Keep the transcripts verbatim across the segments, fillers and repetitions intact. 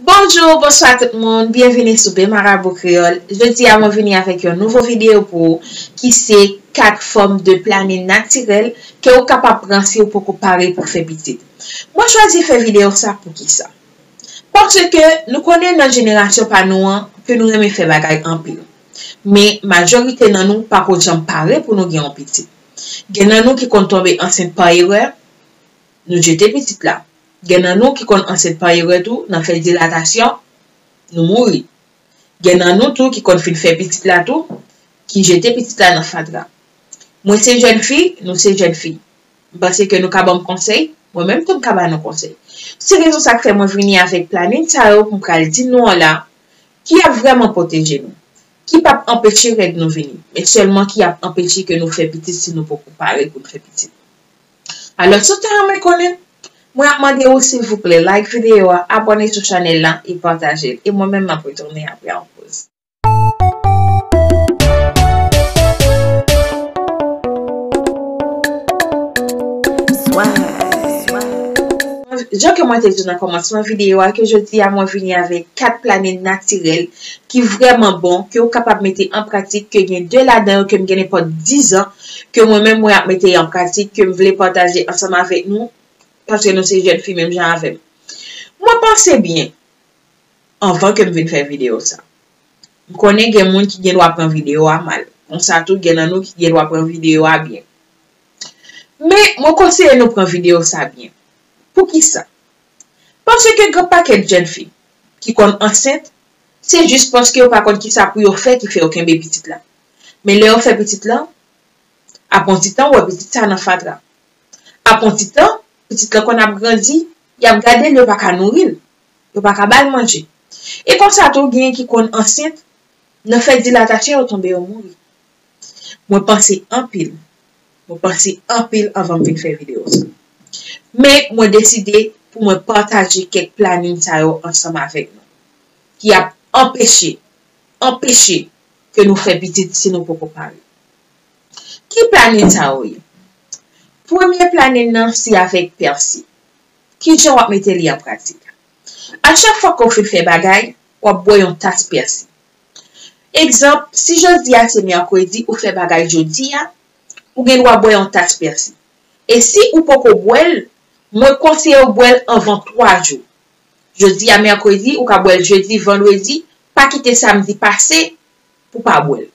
Bonjou, bonswa tout moun, byenvini sou Be Marabou Kreyòl. Jodi a mwen vini avèk yon nouvo videyo pou ou ki se kat fòm de planin natirèl ke ou kapab pran si ou poko pare pou fè pitit. Mwen chwazi fè videyo sa poukisa? Paske nou konnen nan jenerasyon pa nou an ke nou renmen fè bagay anpil. Men majorite nan nou pa ko janm pare pou nou gen yon pitit. Gen nan nou ki konn tonbe ansent pa erè, nou jete pitit la. Gen nan nou ki konn ansent pa erè tou, nan fè dilatasyon, nou mouri. Gen nan nou tou ki konn fin fè pitit la tou, ki jete pitit la nan fatra. Mwen se jèn fi, nou se jèn fi. M panse ke nou ka ban m konsèy, mwen menm tou m ka ba nou konsèy. Se rezon sa k fè mwen vini avèk planin sa yo pou m pral di nou an la, ki ap vrèman pwoteje nou, ki p ap anpeche règ nou vini, men sèlman ki ap anpeche ke nou fè pitit si nou poko pare pou n fè pitit. Alò, si w ta renmen konnen, mwen ap mande ou silvouplè like videyo a, abòne sou chanèl la e pataje l. E mwen menm m ap retounen apre yon poz. Jan ke mwen te di w nan kòmansman videyo a, ke jodi a mwen vini avèk kat planin natirèl ki vrèman bon, ke w kapab mete an pratik, ke gen de ladan yo ke m gen nenpòt diz an, ke mwen menm mwen ap mete yo an pratik, ke m vle pataje ansanm avèk nou, paske nou se jèn fi menm jan avè m. Mwen panse byen anvan ke m vin fè videyo sa. M konnen gen moun ki gen dwa pran videyo a mal. Konsa tou, gen nan nou ki gen dwa pran videyo a byen. Men, mwen konseye nou pran videyo sa byen. Poukisa? Paske gen pakèt jèn fi ki konn ansent, se jis paske yo pa konn kisa pou yo fè ki fè yo kenbe pitit la. Men lè yo fè pitit la, apre yon ti tan, ou wè pitit sa nan fatra. Apre yon ti tan, pitit la konn ap grandi, y ap gade l, yo pa ka nouri l, yo pa ka ba l manje. E konsa tou, genyen ki konn ansent, nan fè dilatasyon, yo tonbe, yo mouri. Mwen panse anpil. Mwen panse anpil anvan m vin fè videyo sa. Men mwen deside pou mwen pataje kèk planin sa yo ansanm avèk nou, ki ap anpeche, anpeche ke nou fè pitit si nou poko pare. Ki planin sa yo ye? Premye planin nan se avèk pèsi. Kijan w ap mete li an pratik? A chak fwa ke w fin fè bagay, w ap bwè yon tas pèsi. Egzanp, si jodi a se mèkredi, ou fè bagay jodi a, ou gen dwa bwè yon tas pèsi. E si ou poko bwè l, mwen konseye w bwè l anvan twa jou. Jodi a mèkredi, ou ka bwè l jedi, vandredi, pa kite samdi pase pou pa bwè l.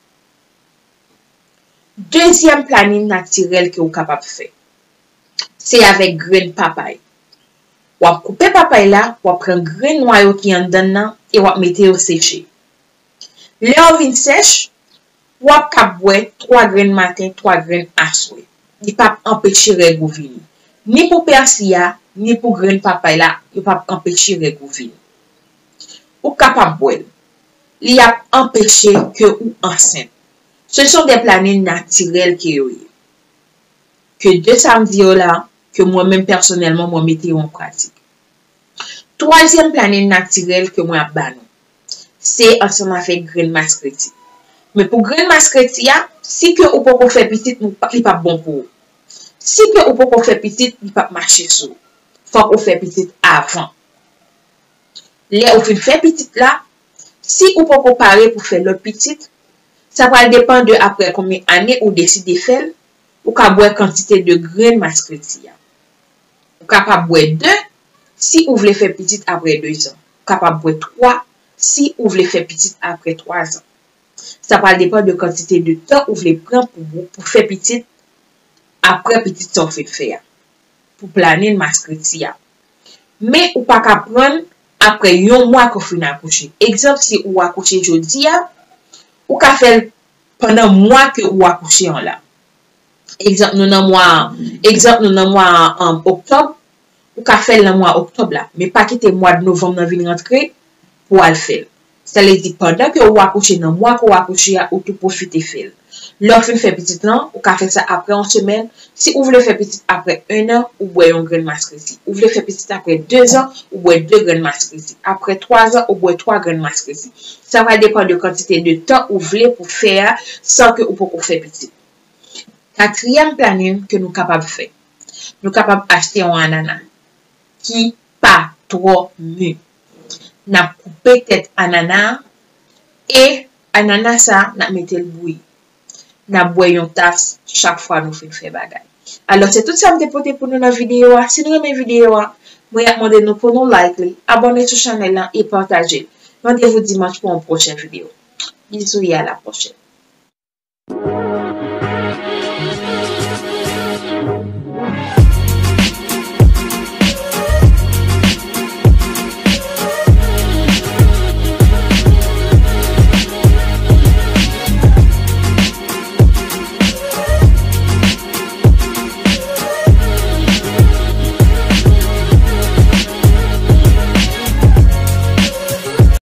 Dezyèm planin natirèl ke ou kapab fè, se avèk grenn papay. W ap koupe papay la, w ap pran grenn nwa yo ki anndan l nan e w ap mete yo seche. Lè yo vin sèch, w ap kab bwè twa grenn maten, twa grenn aswè. Li p ap anpeche règ ou vini. Ni pou pèsi a, ni pou grenn papay la, yo p ap anpeche règ ou vini. Ou kapab bwè l. Li ap anpeche ke ou ansent. Ce sont des plannings naturels ke yo ye. Ke de sa m di yo la, ke mwen menm pèsonèlman, mwen mete yo an pratik. Twazyèm planin natirèl ke mwen ap ba nou, se ansanm avèk grenn maskreti. Men pou grenn maskreti a, si ke ou poko fè pitit, nou pa, li p ap bon pou ou. Si ke ou poko fè pitit, li p ap mache sou ou. Fòk ou fè pitit avan. Lè ou fin fè pitit la, si ou poko pare pou fè lòt pitit, sa pral depann de apre konbyen ane ou deside fè l, ou ka bwè kantite de grenn maskreti a. Ou kapab bwè de si ou vle fè pitit apre de zan. Ou kapab bwè twa si ou vle fè pitit apre twa zan. Sa pral depann de kantite de tan ou vle pran pou, pou fè pitit apre pitit sa w fin fè a, pou planin maskreti a. Men ou pa ka pran l apre yon mwa ke w fin akouche. Egzanp, si ou akouche jodi a, ou ka fè l pandan mwa ke ou akouche an la. Egzanp, nou nan mwa, egzanp, nou nan mwa, um, oktòb, ou ka fè l nan mwa oktòb la. Men pa kite mwa de novanm nan vin rantre pou w al fè l. Sa vle di, pandan ke ou akouche, nan mwa ke ou akouche a, ou tou pwofite fè l. Lè w fin fè pitit lan, ou ka fè sa apre yon semèn. Si ou vle fè pitit apre en an, ou bwè yon grenn maskreti. Ou vle fè pitit apre de zan, ou bwè de grenn maskreti. Apre twa zan, ou bwè twa grenn maskreti. Sa va depann de kantite de tan ou vle pou fè a, san ke ou poko fè pitit. Katriyèm planin ke nou kapab fè, nou kapab achte yon anana ki pa twò mi. N ap koupe tèt anana a e anana sa a, n ap mete l bouyi. N ap bwè yon tas chak fwa nou fin fè bagay. Alò, se tout sa m te pote pou nou nan videyo a. Si nou renmen videyo a, mwen ap mande nou pou nou like li, abòne sou chanèl lan e pataje l. Randevou dimanch pou yon pwochen videyo. Bizou e a la pwochèn.